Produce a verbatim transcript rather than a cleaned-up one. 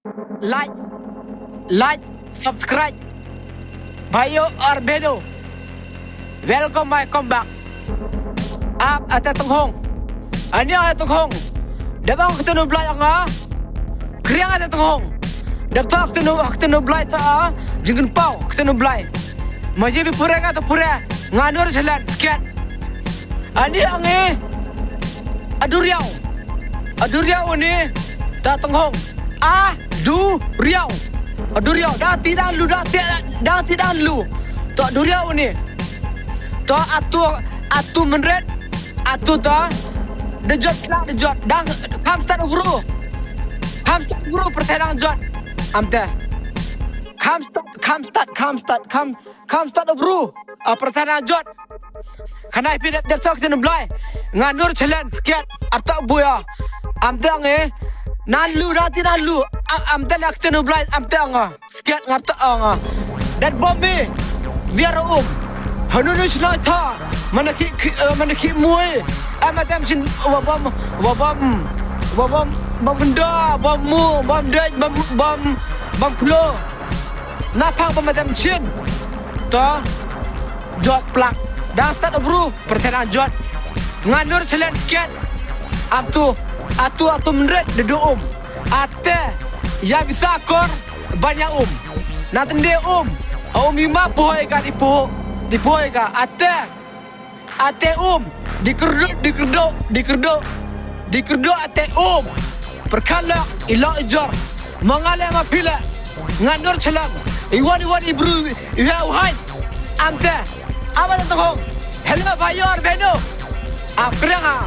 Like, like, subscribe. Bhaiyo aur beno, welcome my comeback. Ap ate Tenghong. Ani ate Tenghong. Dep ong kata nu Blai ong a. Kriang ate Tenghong. Dep ta kata nu, kata nu Blai ta a. Jingkynpaw kata nu Blai. Maji bi pure ka ta pure. Nga nur jalan tiket. Ani ong e. Aduriaw. Aduriaw ni ta Tenghong. Aduriaw. Aduriaw. Da ti da lu, da ti, da ti da lu. To Aduriaw ni. To atu, atu Mynret. Atu to. De jot la, de jot. Dang kham stad u bru. Kham stad u bru pyrthei dang jot. Amte. Kham stad, kham stad, kham stad, kham, kham stad u bru. A pyrthei dang jot. Kane phi dep, dep sok kata nu Blai. Nga nur challenge sket. Arta buya. Amte ong e. Na lu, na ti na lu. Am, amte la kata nu Blai. Amte ong a. Sket ngar ta ong a. Dat bom mi. Viar um. Hanu nu chnoi tha. Mana ki, ki, eh, mana ki mui. Ama tem chin. Wa bom. Wa bom. Wa bom. Bom kenda. Bom mu. Bom dej. Bom, bom. Bom klo. Na phang bom tem chin. Ta. Jot plak. Dang stad u bru. Pyrthei dang jot. Nga nur challenge sket. Atu. Atu, atu Mynret de du um. Ate. Ya bisa kor. Ban ya um. Na tende um. A um ima pohoi ka di poho. Di pohoi ka. Ate. Ate um. Di kerdo, di kerdo, di kerdo. Di kerdo ate um. Perkala ilok ijor. Mangale ma pila. Nga nur challenge. Iwan, iwan i bru. Iwa uhai. Amte. Ap ate Tenghong. Hello bhaiyo aur beno. Ap kriang a.